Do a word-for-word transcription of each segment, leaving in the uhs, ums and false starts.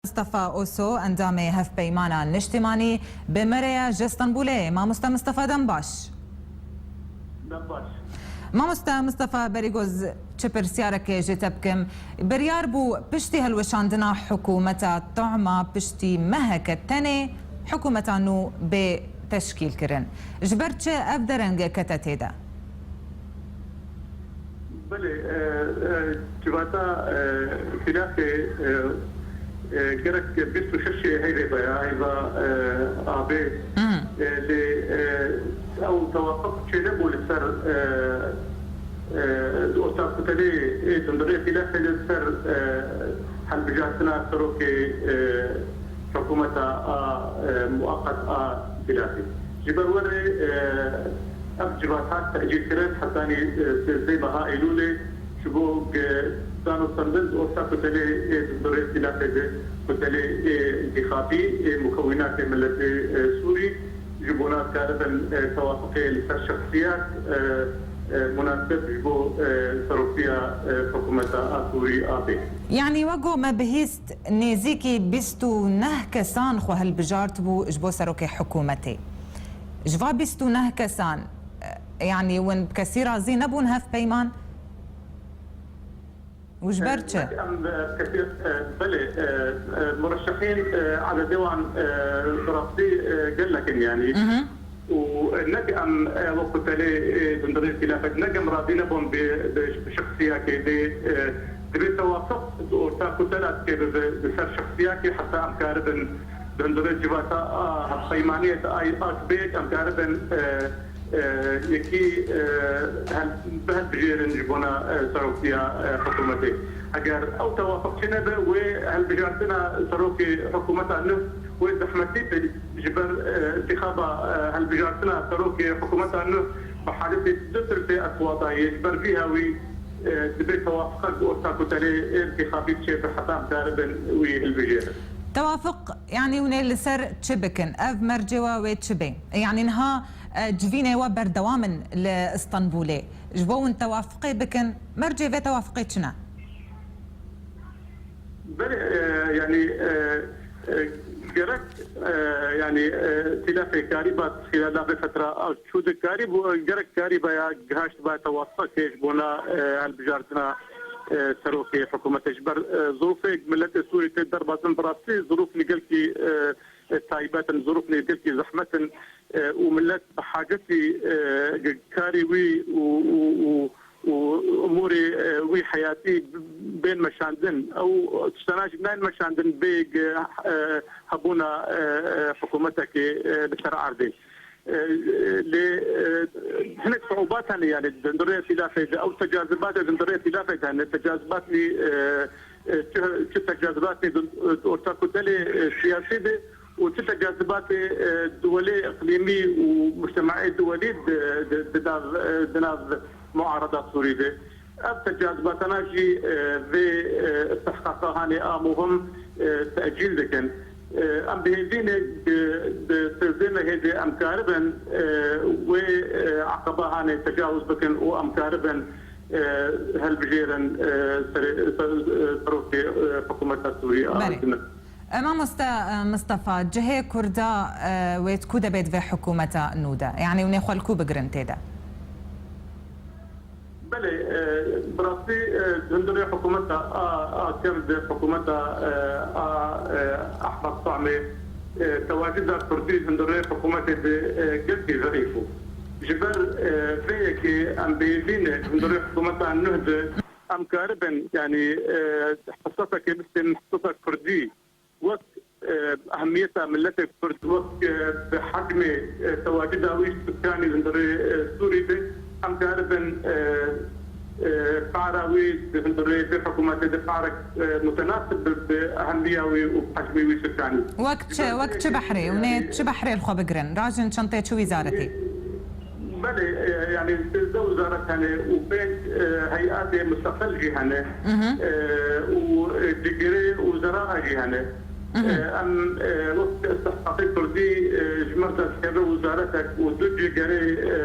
Mistefa Oso, endamê Hevpeymana Niştimanî, bi me re ye ji Stenbolê. Mamoste Mistefa, dem baş. Dem baş. Mamoste Mistefa, berî ku ez çi pirsyareke ji te bikim, biryar bû piştî hilweşandina hikûmeta Tuhma, piştî meheke tenê hikûmeta nû bê teşkîlkirin. Ji ber çi ev dereng kete tê de? Belê, e, e, civata, e, îtîlafê, e, e, gerek bîst û şeş heyvê veya heyva, e, abê. Mhm. E, lê, e, ew tewafuq çênebû li ser, e, e, di ortakutelê, ê, di hundirê îtîlafê de li ser, e, hilbijartina serokê, e, hikûmeta a, e, muweqet a îtîlafê. Ji ber wê re, e, ev civat hat tecîlkirin hetanî, e, sêzdeh meha Eylûlê ji bo, e, danûstandin di orta kutelê, e, di hundirê îtîlafê de, kutelê, e, întîxabî, e, mukewînatê miletê, e, Sûrî ji bona karibin, e, tewafuqê li ser şexsiyat, e, e, munasib ji bo, e, serokiya, e, hikûmeta a Sûrî abê. Yanî wek ku me bihîst, nêzîkî bîst û neh kesan xwe hilbijartibû ji bo serokê hikûmetê. Ji va bîst û neh kesan, e, yanî win bi kesî razî nebûn hevpeyman? Û ji ber çi? Em, e, kesî, e, belê, e, e, murşehîn, e, ededê wan, e, bi rastî, e, gelek in yanî. Mhm. Û, e, nek em, e, wek kutelê, e, hundirê îtîlafê, nek em razî nebûn bi, bi şexsiyakê, lê, e, divê tewafuq di orta kutela dike bibe, bi ser şexsiyakê heta em karibin di hundirê civata a hevpeymaniyê de ay ak bê, em karibin, e, e, yekî, e, hel-, bihilbijêrin ji bona, e, serokiya, e, hikûmetê. Eger ew tewafuq çênebe, wê hilbijartina serokê hikûmeta nû wê zehmetî be. Ji ber, e, întîxaba, e, hilbijartina serokê hikûmeta nû bi haletê du tirfê etwada ye. Ji ber vî hawî, e, divê tewafuqek di orta kutelê ê întîxabî çêbe heta em karibin wî hilbijêrin. Tewafuq, yanî hûn ê li ser çi bikin? Ev mercê we wê çi bê? Yanî niha, e, civînê we berdewam in li Stenbolê. Ji bo hûn tewafuqê bikin, mercê vê tewafuqê çi ne? Belê, e, yanî, e, e, gerek, e, yanî, e, îtîlafê karîba xilala vê fetra a çû de karîbû, gerek karîbaya gihaştba tewafuqê ji bona, e, hilbijartina, e, serokê hikûmetê. Ji ber, e, zirûfê miletê Sûrî tê derbas in, bi rastî zirûfên gelkî, e, e, taybet in, zirûfên gelkî zehmet in, e, û milet bi hacetî, e, karê wî û, û, û û umûrê, e, wî heyatî bên meşandin. Ew tiştana jî nayên meşandin bê, e, hebûna, e, e, hikûmetekê, e, li ser erdê. E, lê, e, hinek siûbat hene, yanî di hundirê îtîlafê de ew tecazibatê di hundirê îtîlafê de hene, tecazibatî, e, e, çi, çi tecazibatê di, di orta kutelê, e, siyasî de û çi tecazibatê, e, duwelê iqlîmî û mujtemaê duwelî di, di, di nav, e, di nav muarada Sûrî de. Ev tecazibatana jî, e, vê, e, istihqaqa hanê a muhim, e, tecîl dikin. E, em bi hêvî ne di, di sêzdeh mehê de em karibin, e, wê, e, eqaba hanê tecawuz bikin û em karibin, e, hilbijêrin, e, serê, ser, e, serokê, e, hikûmeta Sûrî a Belê. Cumhur. E, mamoste, e, Mistefa, cihê Kurda, e, wê ku de bê di vê hikûmeta nû de? Yanî hûn ê xwe li ku bigirin tê de? Belê, e, bi rastî, e, di hundirê hikûmeta a, a Kurd, hikûmeta, e, a, e, Ehmed Tahmê, e, tewacida Kurdî di hundirê hikûmetê de, e, gelkî zerîf bû. Ji ber, e, vê yekê em bêhêvî ne di hundirê hikûmeta nuh de em karibin, yanî, e, hisatekê bistên hisata Kurdî. Wek, e, ehemiyeta miletê Kurd, wek, e, bi hecmê, e, tewacida wî sukanî li hundirê, e, Sûrî de, em karibin, e, e, para wî di hundirê vê hikûmetê de parek, e, mutenasib bi, bi ehemiya wî û hecmê wî sukanî. Wek çi, wek çi behrê? Hûn ê çi behrê li xwe bigirin? Rajin çentê çi wîzaretê? Belê, e, yanî sêzdeh wizaret hene û pênc, e, heyetê musteqil jî hene. Mhm. E, û, e, cigirê wizera jî hene. Mhm. E, em, e, wek Îstihqaqê Kurdî, e, ji me re derdikeve wizaretek û du cigirê, e,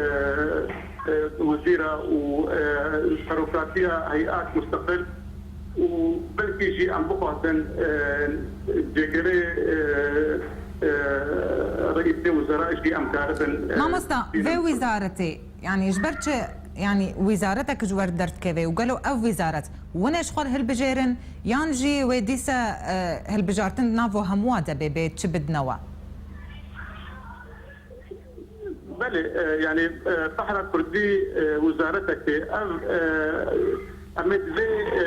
e, wezîra û, e, serokatiya heyet musteqil. û belkî jî em bixwazin, e, cêgirê, e, e, reîsê wizara jî em karibin, e, Mamosta, bînin. Vê wîzaretê, yanî ji ber çi, yanî wîzaretek ji we re derdikeve û gelo ev wîzaret wine ji xwe hilbijêrin, yan jî wê dîse, e, hilbijartin di nava hemûa de bê, bê çi bidine we? Belê, e, yanî, e, Behra Kurdî, e, wizaretekê ev, e, em ê di vê, e,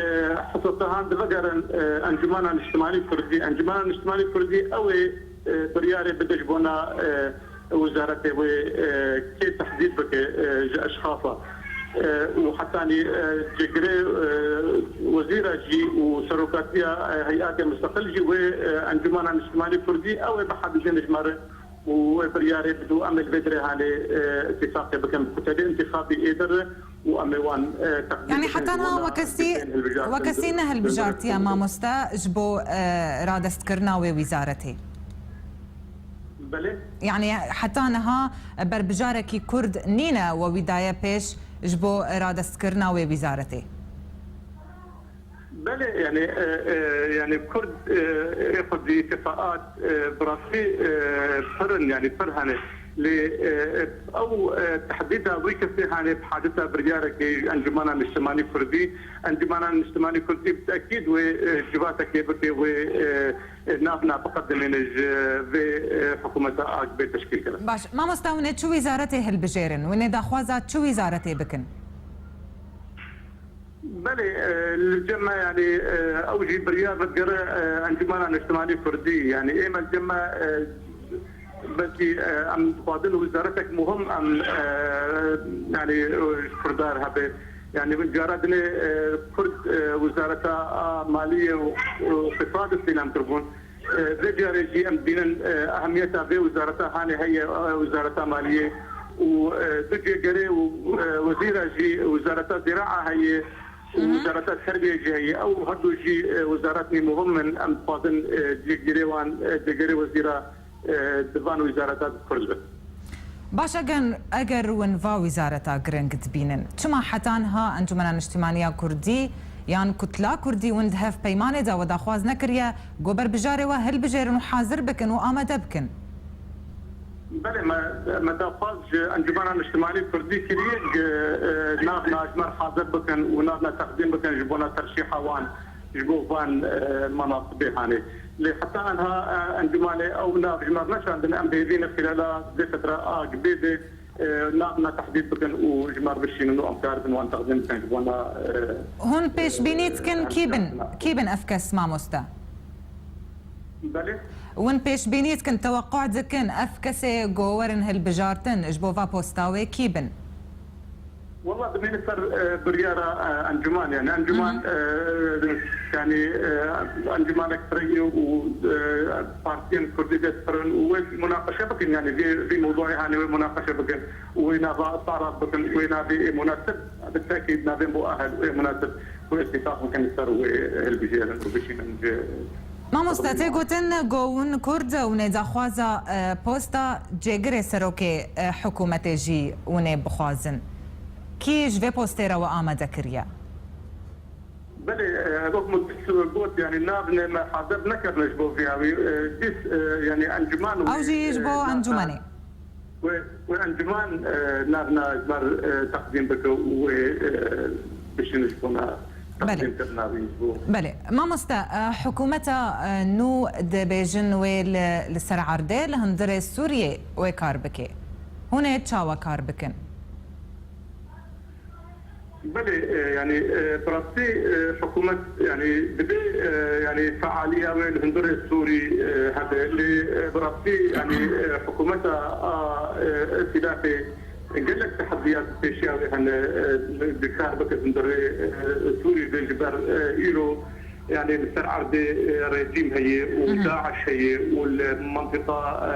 hesasa han divegerin, e, Encûmena Niştimanî Kurdî. Encûmena Niştimanî Kurdî ew ê, e, biryarê bide ji bona, e, wizaretê wê, e, kê tehdîd bike, e, ji eşxasa. E, û hetanî, e, cêgirê, e, wezîra jî û serokatiya, e, heyetê misteqil jî wê, e, Encûmena Niştimanî Kurdî ew ê bihebijin ji me re. û wê biryarê bidû, em ê li vê dirê hanê, e, îtîfaqê bikin bi kutebê întîxabî ê dir û em ê wan, e, teqdîm Yanî bikin heta ji niha wana wekesî, dibên hilbijartin wekesî di-, nehilbijartiye dindirin. Mamoste ji bo, e, radestkirina wê wîzaretê? Belê. Yanî heta niha berbijarekî Kurd nîne we wî daye pêş ji bo radestkirina wê wîzaretê? Belê, yani, e, e, yani Kurd, e, ê xwedî kefaat, e, bi rastî, e, pir in, yani pir hene. Lê, e, e, ew, e, tehdîda wî kesê hane bi hadisa biryarekê ji Encûmena Niştimanî Kurdî. Encûmena Niştimanî Kurdî bi tekîd wê, e, civatekê bike wê, e, e, nav nav biqedimêne ji vê, e, hikûmeta a bê teşkîl kirin. Baş, mamosta, hûn ê çi wîzaretê hilbijêrin? Hûn ê daxwaza çi wîzaretê bikin? Belê, e, li cem me, yanî, e, ew jî biryar vedigere, e, Encûmena Niştimanî Kurdî. Yanî ê me li cem me, e, belkî, e, em dixwazin wizaretek muhim em, e, yanî, e, ji Kurda re hebe. Yanî min cara dinê, e, Kurd, e, wizareta a maliyê û, û îqtisad îstîlam kiribûn. E, vê carê jî em dibînin, e, ehemiyeta vê wizareta hanê heye, e, wizareta maliyê û, e, du cêgerê û, e, wezîra jî wizareta zîraa heye û Hı hı. wizareta terbiyê jî heye. Ew her du jî, e, wizaretnî muhim in. Em dixwazin, e, cêgirê wan, e, cêgerê wezîra, e, di van wizareta kurd bin. Baş, eger, eger win va wîzareta giring dibînin, çima heta niha Encûmena Niştimanî ya Kurdî yan Kutla Kurdî win di hevpeymanê de we daxwaz nekiriye ku berbijarê we hilbijêrin û hazir bikin û amade bikin? Belê, me, me daxwaz ji Encûmena Niştimanî Kurdî kiriye ku, e, nav na ji me re hazir bikin û nav na teqdîm bikin ji bona terşîha wan ji bo van, e, menasibê hanê. Lê heta niha, e, encûmanê ew nav ji me re neşandin, em bi hêvî ne xîlala vê fetra a gibê de, e, nav me tehdîd bikin û ji me re bişînin û em karibin wan teqdîm bikin ji bona, e, Hûn pêşbînî e, dikin kî bin, hilbijartina. Kî bin ev kes, mamoste? Belê. Hûn pêşbînî dikin, teweqû dikin, ev kesê ku werin hilbijartin ji bo va posta wê kî bin? Wela dimîne ser, e, biryara, e, encûman, yani encûman, Hı hı. e, yani, e, encûmanek firehî û, e, partiyên kurdî dest firin û wê munaqeşe bikin, yani vê, vê mewduê hanê wê munaqeşe bikin û wê nava tarat bikin, wê navê ê munasib, bi tekîd navên bo ahel wê munasib, wê îtîfaq bikin ser wê hilbijêrin û bişînin ji Mamoste, tê gotin ku hûn Kurd, hûn ê daxwaza, e, posta cêgirê serokê, e, hikûmetê jî hûn ê bixwazin. Kî ji vê postê re we amade kiriye? Belê, e, wek min dîs got, yani navnê me hazir nekirine ji bo vî hawî, e, dîs, e, yani encûman û, Ew jî ji bo e, encûmanê. Wê, wê encûman, e, navna ji me re, e, teqdîm bike û wê, e, bişîne ji bona Belê. teqdîmkirina wî ji bo. Belê. Mamoste, e, hikûmeta, e, nû dibêjin wê li, li ser erdê, li hundirê Sûriyê wê kar bike. Hûn ê çawa kar bikin? Belê, e, yani, e, bi rastî, e, hikûmet, yani, dibê, e, yani, fealiya wê li hundirê Sûrî, e, hebe. Lê, e, bi rastî, yani, e, hikûmeta a, e, îtîlafê gelek tehdiyat pêşiya wê hene, e, di kar bike hundirê, e, Sûrî de ji ber, e, îro Yani li ser erdê, e, rejîm heye û Hı hı. DAIŞ heye û li mentiqa, e,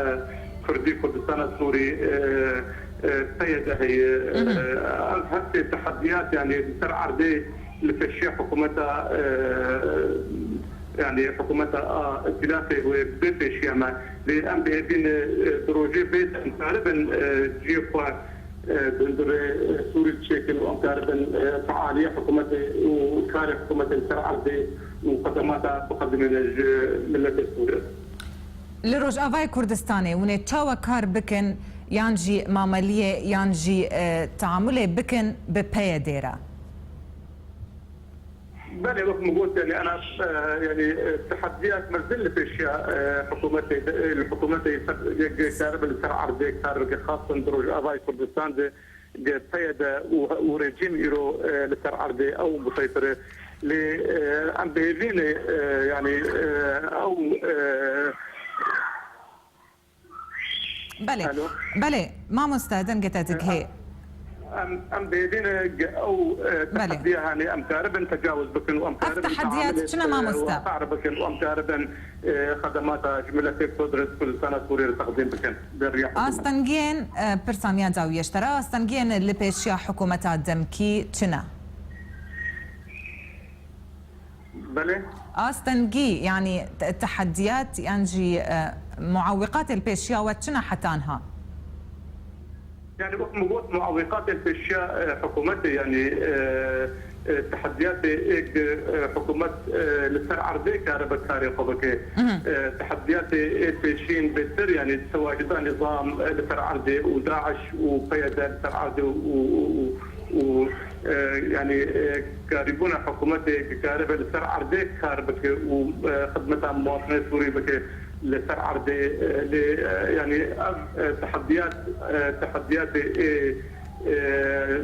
Kurdî, Kurdistana Sûrî, e, e, P Y D heye. Hı hı. E, ev her sê tehdiyat, yani li ser erdê li pêşiya hikûmeta, e, yani hikûmeta a îtîlafê wê bê pêşiya me. Lê em bi hêvî ne, e, di rojê bê de em karibin, e, cihê xwe e, dundurê, e, Sûrî diçêkin û em karibin, e, fealiya hikûmetê û karê hikûmetê li ser erdê û xedemata biqedimîne ji miletê Sûrî. Li Rojavayê Kurdistanê hûn ê çawa kar bikin, yan jî mameliyê, yan jî, e, teamulê bikin bi P Y D re? Belê, wek min got, yanî, ana, e, yanî, e, tehediyek mezin li pêşiya, e, hikûmetê de, e, li hikûmetê ser, yek karibe li ser erdê kar bike, xasan di Rojavayê Kurdistan de, ge P Y D û, û rejîm îro, e, li ser erdê ew museytir e. Lê, e, em bi hêvî ne, e, yanî, e, ew, e, Belê. Alo. Belê, mamoste, dengê te digihê. Em, em bêdîne ge ew, e, Belê. Tehediya hene, em karibin tecawuz bikin û em Ev karibin tehediyat teamulê, çi ne, e, mamoste? Waqa bikin û em karibin, e, xedemata ji miletê Kurd, Kurdistana Sûriyê re teqdîm bikin. Bi riya hikûmet. Astengiyên, e, pirsa niya dawiyê ji te re, astengiyên li pêşiya hikûmeta demkî çi ne? Belê. Astengî, yanî te-, tehediyat yan jî, e, muawiqatê li pêşiya we çi ne heta niha? Yanî wek min got, muawiqatê li pêşiya, e, hikûmetê, yanî, e, e, tehediyatê êk, e, hikûmet, e, li ser erdê karibe karê xwe bike. Mhm. E, tehediyatê ê pêşîn bêtir, yanî tewacuda nîzam, e, li ser erdê û DAIŞ û P Y D li ser erdê û, û, û, û, e, yanî, e, karîbûna hikûmetê ki karibe li ser erdê kar bike û, e, xidmeta muwatinê Sûrî bike li ser erdê, e, lê, e, yanî ev, e, tehediyat, e, tehediyatê ê, e,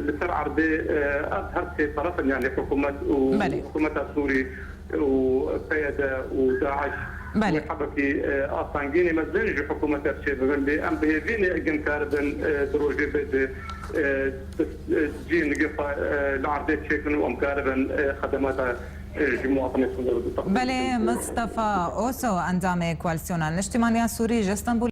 li ser erdê, e, ev her sê teref in, yanî hikûmet û Belê. Hikûmeta Sûrî û P Y D û DAIŞ Belê. Wê hebekî, e, astengînê mezin ji hikûmetê re çêbibin. Lê em bi hêvî ne gin karibin, e, di rojê bê de, e, cî nigê xwe, e, li erdê çêkin û em karibin, e, xedemata, e, ji muwatinê Sûriyê bidin. Belê, Mistefa Oso, endamê Koalîsyona Niştîmaniya Sûrî ji Stenbul.